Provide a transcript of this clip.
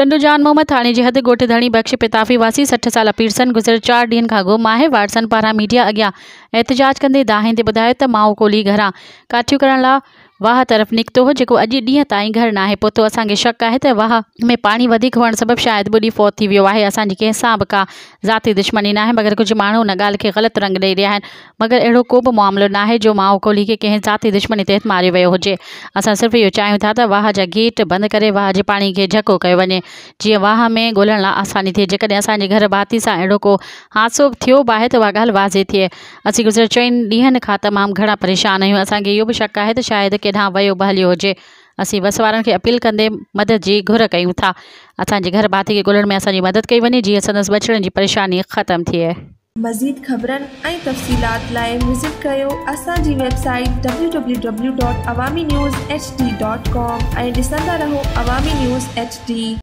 ٽنڊو جان محمد ٿاڻي جي حد ڳوٺ ڌڻي بخش پتافي واسي 60 سالا پيرسن گذريل 4 ڏينهن کان گم آهي. وارثن پاران ميڊيا اڳيان احتجاج ڪندي دانهيندي ٻڌايو ته مائو ڪولهي گهران ڪاٺيون ڪرڻ لا واهه طرف نڪتو هو جيڪو اڄ ڏينهن تائين گهر ناهي پهتو. اسان کي شڪ آهي ته واهه ۾ پاڻي وڌيڪ هئڻ سبب شايد ٻڏي فوت ٿي ويو آهي. اسان جي ڪنهن سان به ڪا ذاتي دشمني ناهي مگر ڪجهه ماڻهو ان ڳالهه کي غلط رنگ ڏئي رهيا آهن مگر اهڙو ڪو به معاملو ناهي جو مائو ڪولهي کي ڪنهن ذاتي دشمني تحت ماريو ويو هجي. اسان صرف اهو چاهيون ٿا ته واهه جا گيٽ بند ڪري واهه جي پاڻي کي جهڪو ڪيو وڃي جيئن واهه ۾ ڳولڻ لا آساني ٿئي. جيڪڏهن اسان جي گهر ڀاتي سان اهڙو ڪو حادثو ٿيو به آهي ته اها ڳالهه واضح ٿئي. اسين گذريل چئن ڏينهن کان تمام گهڻا پريشان آهيون. اسان کي اهو به شڪ آهي ته شايد ڪيڏانهن ويو به هليو هجي. اسين وس وارن کي اپيل ڪندي مدد جي گهر ڪيون ٿا. اسان جي گهر ڀاتي کي ڳولڻ ۾ اسان جي مدد ڪئي وڃي جيئن سندس ٻچڙن جي پريشاني ختم ٿئي. مزيد خبرن ۽ تفصيلات لاء وزٽ ڪريو اسان جي website W W W dot Awami news H D dot com ۽ ڏسندا رهو عوامي نيوز ايڇ ڊي.